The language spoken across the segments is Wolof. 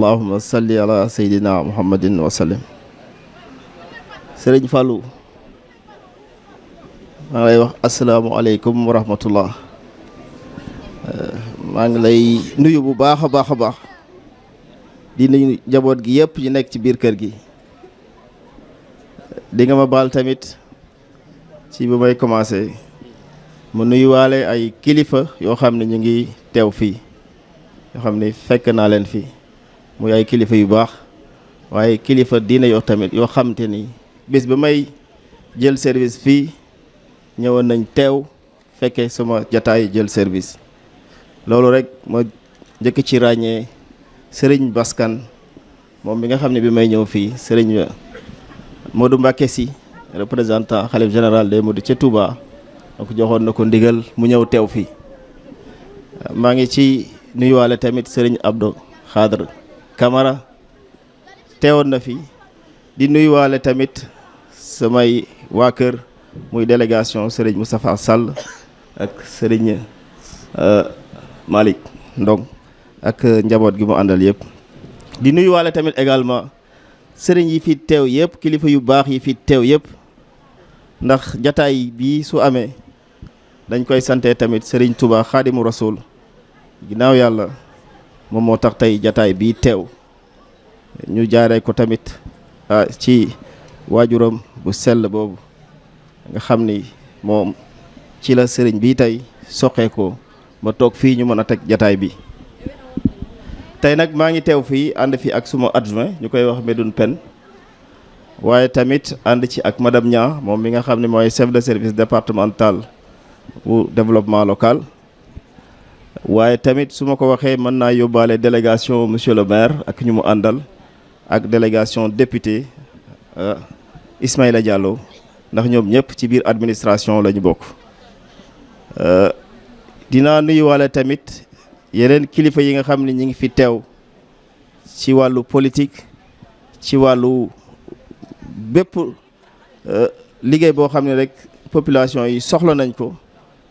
allahumma salli ala sayyidina muhammadin wa sallim. Sëriñ Fallou maa ngi lay wax asalaamualeykum wa rahmatullah. maa ngi lay nuyu bu baax a baax di nuyu njaboot gi yëpp yi nekk ci biir kër gi. di nga ma baal tamit ci bu may commencé mu nuyuwaale ay kilifa yoo xam ne ñu ngi teew fii yoo xam ne fekk naa leen fii muy ay kilifa yu baax waaye kilifa diine yoo tamit yoo xam te ni bés ba may jël service fii ñëwoon nañ teew fekke sama jataay jël service. loolu rek ma njëkk ci ràññee sëriñ Baskan moom bi nga xam ne bi may ñëw fii sëriñ Modou Mbacké Sy représentant xalif général des Mourides ca Touba donc joxoon na ko ndigal mu ñëw teew fii. maa ngi ci nuyuwaale tamit sëriñ Abdou Khadre Camara teewoon na fi di nuyuwaale tamit samay waa kër muy délégation sëriñ Moustapha Sall ak sëriñ Malick Ndong ak njaboot gi mu àndal yëpp. di nuyuwaale tamit également sëriñ yi fi teew yëpp kilifa yu baax yi fi teew yëpp ndax jataay bii su amee dañ koy sante tamit sëriñ Touba Xaadimu Rasul ginnaaw yàlla moom moo tax tey jataay bii teew ñu jaaree ko tamit ci waajuram bu sell boobu nga xam ni moom ci la sëriñ bii tey soqee ko ba toog fii ñu mën a teg jataay bi. tey nag maa ngi teew fii ànd fi ak suma adjoint ñu koy wax Medoune Pen waaye tamit ànd ci ak madame Nia moom mi nga xam ne mooy chef de service départemental bu développement local. waaye tamit su ma ko waxee mën naa yóbbaale délégation monsieur le maire ak ñu mu àndal ak délégation député Ismaïla Diallo ndax ñoom ñëpp ci biir administration la ñu bokk. dinaa nuyuwaale tamit yeneen kilifa yi nga xam ne ñi ngi fi teew ci wàllu politique ci wàllu bépp liggéey boo xam ne rek population yi soxla nañ ko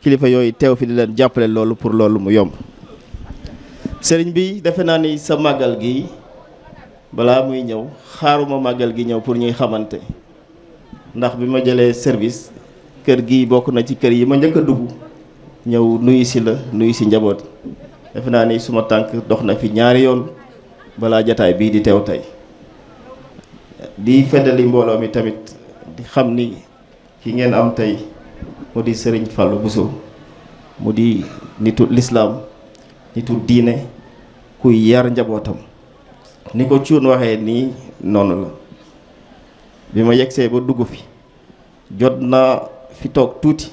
kilifa yooyu teew fi di leen jàppale loolu pour loolu mu yomb. sëriñ bi defe naa ni sa màggal gi balaa muy ñëw xaaruma màggal gi ñëw pour ñuy xamante ndax bi ma jëlee service kër gi bokk na ci kër yi ma njëkk a dugg ñëw nuyu si la nuyu si njaboot. defe naa ni suma tànk dox na fi ñaari yoon balaa jataay bii di teew tey di feddali mbooloo mi tamit di xam ni ki ngeen am tey mu di Serigne Fallou Bousso mu di nitu lislaam nitu diine kuy yar njabootam ni ko cuun waxee nii noonu la. bi ma yegsee ba dugg fi jot naa fi toog tuuti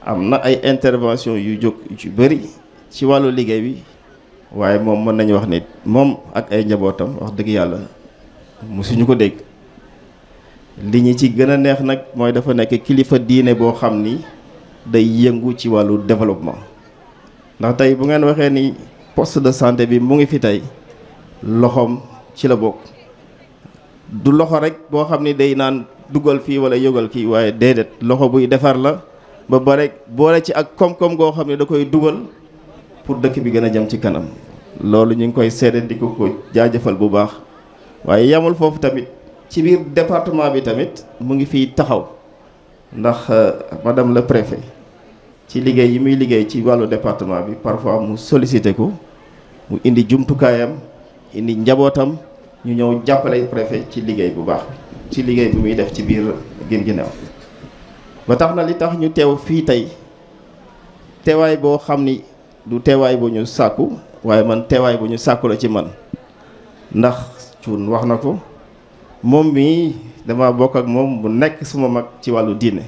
am na ay intervention yu jóg yu bëri ci wàllu liggéey bi waaye moom mën nañu wax ni moom ak ay njabootam wax dëgg yàlla musuñu ko dégg. li ñu ci gën a neex nag mooy dafa nekk kilifa diine boo xam ni day yëngu ci wàllu développement ndax tey bu ngeen waxee ni poste de santé bi mu ngi fi tey loxoom ci la bokk. du loxo rek boo xam ni day naan dugal fii wala yëgal kii waaye déedéet loxo buy defar la ba bare boole ci ak koom-koom goo xam ne da koy dugal pour dëkk bi gën a jëm ci kanam. loolu ñu ngi koy seede di ko jaajëfal bu baax waaye yamul foofu tamit ci biir département bi tamit mu ngi fiy taxaw ndax madame le préfet ci liggéey yi muy liggéey ci wàllu département bi parfois mu sollicité ko mu indi jumtukaayam indi njabootam ñu ñëw jàppale préfet ci liggéey bu baax ci liggéey bi muy def ci biir Guinguinéo. ba tax na li tax ñu teew fii tey teewaay boo xam ni du teewaay bu ñu sàkku waaye man teewaay bu ñu sàkku la ci man ndax cuun wax na ko moom mii dama bokk ak moom mu nekk suma mag ci wàllu diine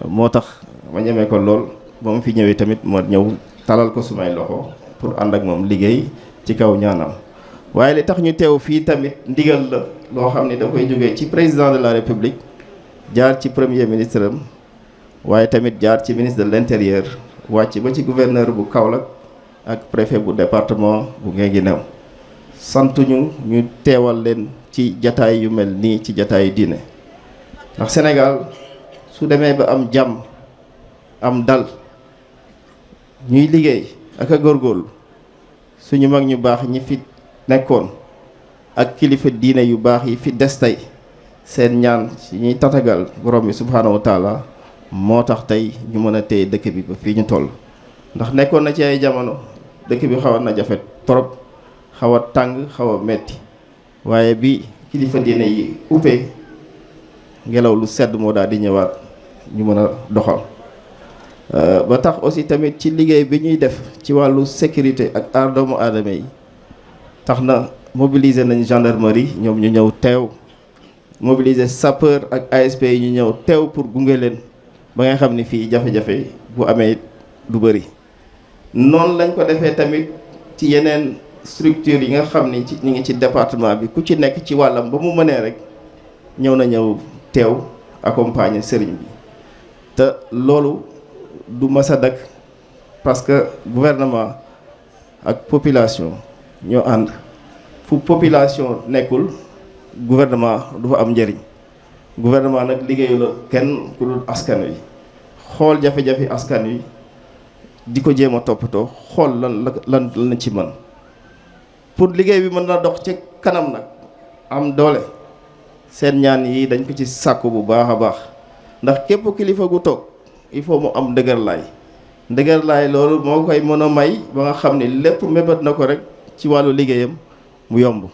moo tax ma ñemee ko lool ba mu fi ñëwee tamit moo ñëw talal ko sumay loxo pour ànd ak moom liggéey ci kaw ñaanam. waaye li tax ñu teew fii tamit ndigal la loo xam ne da koy jógee ci président de la république jaar ci premier ministre am waaye tamit jaar ci ministre de l'intérieur wàcc ba ci gouverneur bu Kaolack ak préfet bu département bu Guinguinéo santuñu ñu teewal leen ci jataay yu mel nii ci jataay diine ndax Sénégal su demee ba am jàmm am dal ñuy liggéey ak a góorgóorlu suñu mag ñu baax ñi fi nekkoon ak kilifa diine yu baax yi fi des tey seen ñaan ci ñuy tatagal borom bi subhaanahu wa taala moo tax tey ñu mën a téye dëkk bi ba fii ñu toll. ndax nekkoon na ci ay jamono dëkk bi xawoon na jafe trop, xaw a tàng, xaw a metti, waaye bi kilifa diine yi uppee ngelaw lu sedd moo daal di ñëwaat ñu mën a doxal. ba tax aussi tamit ci liggéey bi ñuy def ci wàllu sécurité ak aar doomu aadama yi tax na mobiliser nañ gendarmerie ñoom ñu ñëw teew, mobiliser sapeur ak ASP yi ñu ñëw teew pour gunge leen ba nga xam ni fii jafe-jafe bu amee du bëri. noonu lañ ko defee tamit ci yeneen structure yi nga xam ni ñu ngi ci département bi, ku ci nekk ci wàllam ba mu mënee rek ñëw na ñëw teew accompagner sëriñ bi. te loolu du mas a dakk parce que gouvernement ak population ñoo ànd. fu population nekkul gouvernement du fa am njëriñ. gouvernement nag liggéeyu la kenn ku dul askan wi, xool jafe-jafe askan wi di ko jéem a toppatoo, xool lan la ci mën pour liggéey bi mën na dox ci kanam nag am doole. seen ñaan yi dañ ko ci sàkku bu baax a baax, ndax képp kilifa gu toog il faut mu am ndëgër laay loolu moo koy mën a may ba nga xam ne lépp mébét na ko rek ci wàllu liggéeyam mu yomb.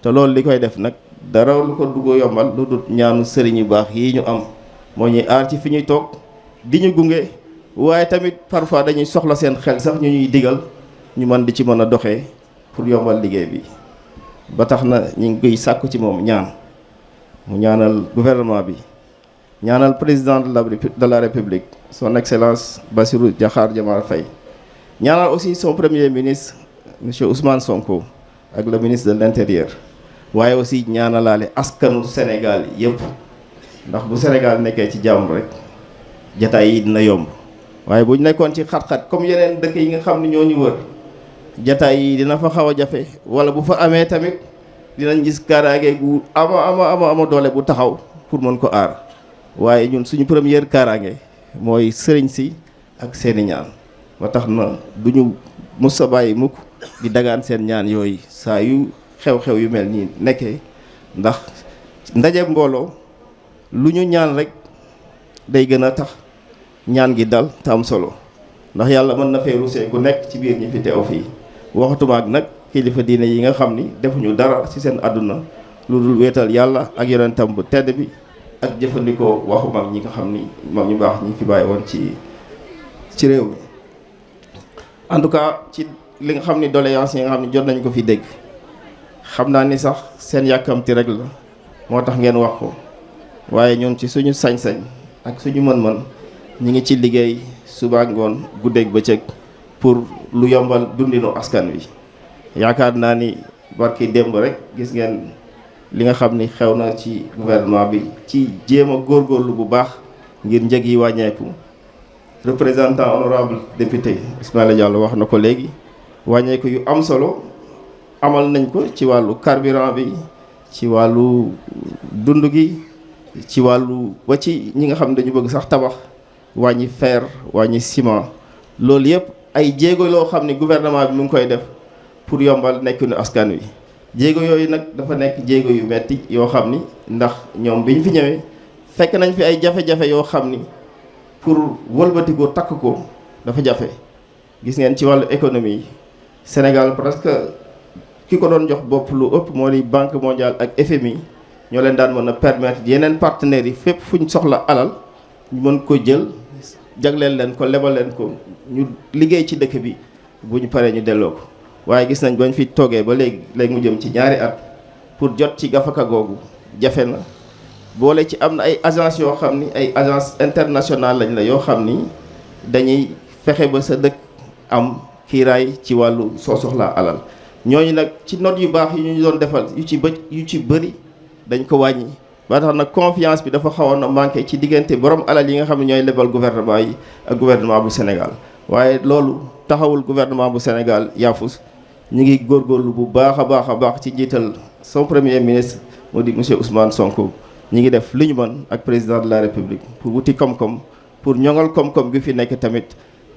te loolu li koy def nag dara lu ko dugg yombal lu dul ñaanu sëriñ yu baax yi ñu am, moo ñuy aar ci fi ñuy toog di ñu gunge, waaye tamit parfois dañuy soxla seen xel sax ñu ñuy digal ñu mën di ci mën a doxee pour yombal liggéey bi. ba tax na ñu ngi koy sàkku ci moom ñaan mu ñaanal gouvernement bi, ñaanal président de la république son excellence Bassirou Diakhar Diomaye Faye, ñaanal aussi son premier ministre monsieur Ousmane Sonko ak le ministre de l'intérieur, waaye aussi ñaanalaale askanu Sénégal yëpp. ndax bu Sénégal nekkee ci jàmm rek jataay yi dina yomb, waaye bu ñu nekkoon ci xat-xat comme yeneen dëkk yi nga xam ne ñoo ñu wër jataay yi dina fa xaw a jafe, wala bu fa amee tamit dinañ gis kaaraange gu ama doole bu taxaw pour mën ko aar. waaye ñun suñu première kaaraange mooy sëriñ si ak seeni ñaan, ba tax na duñu mës a bàyyi mukk di dagaan seen ñaan yooyu saa yu xew-xew yu mel nii nekkee. ndax ndaje mbooloo lu ñu ñaan rek day gën a tax ñaan gi dal te am solo, ndax yàlla mën na fee rusee ku nekk ci biir ñi fi teew fii. waxatuma ak nag kilifa diine yi nga xam ni defuñu dara ci seen àdduna lu dul wéetal yàlla ak yonentam bu tedd bi ak jëfandikoo waxu mag ñi nga xam ni mag ñu baax ñi fi bàyyi woon ci réew mi. en tout cas ci li nga xam ni doléance yi nga xam ni jot nañ ko fi dégg, xam naa ni sax seen yàkkamti rek la moo tax ngeen wax ko, waaye ñun ci suñu sañ-sañ ak suñu mën-mën ñi ngi ci liggéey suba ngoon guddeeg bëccëg pour lu yombal dundinu askan wi. yaakaar naa ni barki démb rek gis ngeen li nga xam ni xew na ci gouvernement bi ci jéem a góorgóorlu bu baax ngir njëg yi wàññeeku. représentant honorable député Ismaïla Diallo wax na ko léegi, wàññeeku yu am solo amal nañ ko ci wàllu carburant bi, ci wàllu dund gi, ci wàllu ba ci ñi nga xam ne dañu bëgg sax tabax wàññi fer wàññi ciment. loolu yëpp ay jéego loo xam ne gouvernement bi mu ngi koy def pour yombal nekkinu askan wi. jéego yooyu nag dafa nekk jéego yu metti yoo xam ni ndax ñoom bi ñu fi ñëwee fekk nañ fi ay jafe-jafe yoo xam ni pour wëlbati ko takk ko dafa jafe. gis ngeen ci wàllu économie Sénégal presque ki ko doon jox bopp lu ëpp moo di Banque mondiale ak FMI ñoo leen daan mën a permettre yeneen partenaires yi fépp fuñ soxla alal ñu mën ko jël jagleel leen ko, lebal leen ko, ñu liggéey ci dëkk bi bu ñu paree ñu delloo ko. waaye gis nañ bañ fi toogee ba léegi mu jëm ci ñaari at pour jot ci gafaka googu jafe na. boole ci am na ay agence yoo xam ni ay agence internationale lañ la yoo xam ni dañuy fexe ba sa dëkk am kiiraay ci wàllu soo soxlaa alal. ñooñu nag ci note yu baax yu ñu doon defal yu ci bëri dañ ko wàññi, ba tax nag confiance bi dafa xawoon a manqué ci diggante borom alal yi nga xam ne ñooy lebal gouvernement yi ak gouvernement bu Sénégal. waaye loolu taxawul gouvernement bu Sénégal yaafus, ñu ngi góorgóorlu bu baax a baax ci njiital son premier ministre mu di monsieur Ousmane Sonko. ñi ngi def li ñu mën ak président de la république pour wuti koom-koom, pour ñoŋal koom-koom gi fi nekk tamit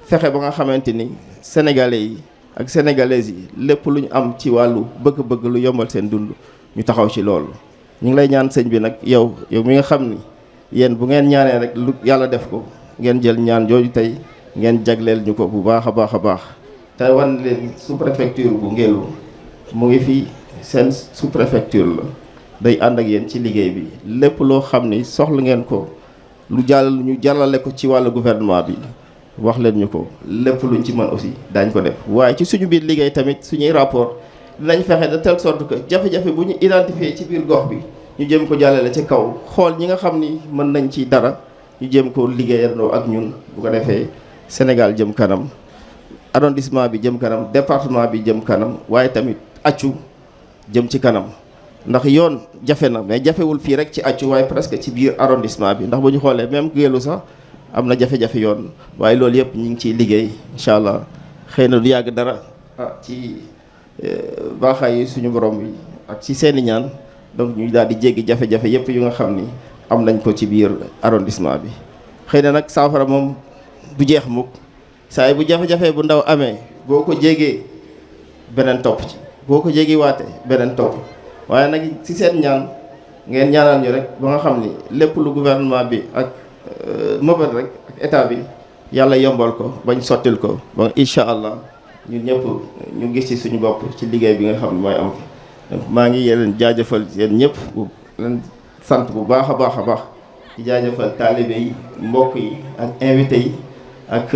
fexe ba nga xamante ni sénégalais yi ak sénégalaises yi lépp lu ñu am ci wàllu bëgg-bëgg lu yombal seen dund ñu taxaw ci loolu. ñu ngi lay ñaan sëñ bi nag yow mi nga xam ni yéen bu ngeen ñaanee rek lu yàlla def ko ngeen jël ñaan jooju tey ngeen jagleel ñu ko bu baax a baax a baax. te wan leen sous-préfecture bu Ngélu mu ngi fii seen sous-préfecture la day ànd ak yéen ci liggéey bi lépp loo xam ni soxla ngeen ko lu ñu jàllale ko ci wàllu gouvernement bi wax leen ñu ko lépp luñ ci mën aussi daañ ko def. waaye ci suñu biir liggéey tamit suñuy rapport dinañ fexe de telle sorte que jafe-jafe bu ñu identifier ci biir gox bi ñu jëm ko jàllale ci kaw xool ñi nga xam ni mën nañ ci dara ñu jëm ko liggéeyandoo ak ñun bu ko defee Sénégal jëm kanam. arrondissement bi jëm kanam département bi jëm kanam waaye tamit accu jëm ci kanam ndax yoon jafe na mais jafewul fii rek ci accu waaye presque ci biir arrondissement bi ndax bu ñu xoolee même Ngélu sax am na jafe-jafe yoon waaye loolu yëpp ñu ngi ciy liggéey incha allah xëy na du yàgg dara ci baaxaay yi suñu borom bi ak ci seeni ñaan donc ñu daal di jéggi jafe-jafe yëpp yu nga xam ni am nañ ko ci biir arrondissement bi xëy na nag saafara moom du jeex mukk saa yi bu jafe-jafe bu ndaw amee boo ko jégee beneen topp ci boo ko jéggi waate beneen topp waaye nag ci seen ñaan ngeen ñaanal ñu rek ba nga xam ni lépp lu gouvernement bi ak mëbët rek ak état bi yàlla yombal ko bañ sottil ko ba incha allah ñun ñëpp ñu gis ci suñu bopp ci liggéey bi nga xam ne mooy am donc maa ngi leen jaajëfal yéen ñëpp leen sant bu baax a baax a baax di jaajëfal taalibe yi mbokk yi ak invité yi ak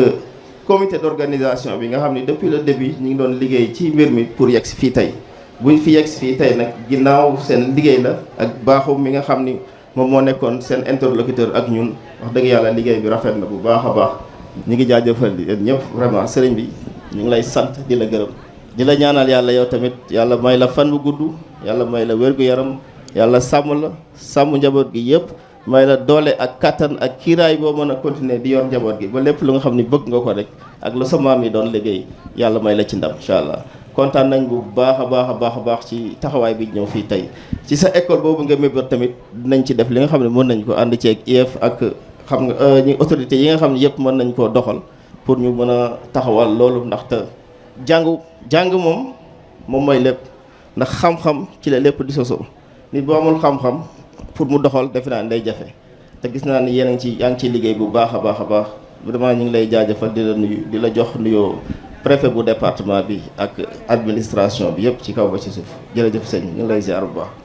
comité d'organisation bi nga xam ne depuis le début ñu ngi doon liggéey ci mbir mi pour yegg si fii tey buñ fi yegg si fii tey nag ginnaaw seen liggéey la ak baaxu mi nga xam ni moom moo nekkoon seen interlocuteur ak ñun wax dëgg yàlla liggéey bi rafet na bu baax a baax ñu ngi jaajëfal yéen ñëpp vraiment sëriñ bi ñu ngi lay sant di la gërëm di la ñaanal yàlla yow tamit yàlla may la fan bu gudd yàlla may la wér-gu-yaram yàlla sàmm la sàmm njaboot gi yëpp may la doole ak kattan ak kiiraay boo mën a continuer di yor njaboot gi ba lépp lu nga xam ni bëgg nga ko rek ak lu sa maam yi doon liggéey yàlla may la ci ndam incha allah kontaan nañ bu baax a baax a baax a baax ci taxawaay bi ñëw fii tey ci sa école boobu nga mébét tamit dinañ ci def li nga xam ne mën nañ ko ànd ceeg IEF ak xam nga ñi autorité yi nga xam ne yëpp mën nañ koo doxal pour ñu mën a taxawal loolu ndaxte jàng moom mooy lépp ndax xam-xam ci la lépp di sosoo nit boo amul xam-xam pour mu doxal defe naa day jafe te gis naa ni yéen a ngi yaa ngi ciy liggéey bu baax a baax a baax vraiment ñu ngi lay jaajëfal di la nuyu di la jox nuyoo préfet bu département bi ak administration bi yëpp ci kaw ba ci suuf jërëjëf sëñ ñu ngi lay ziar bu baax.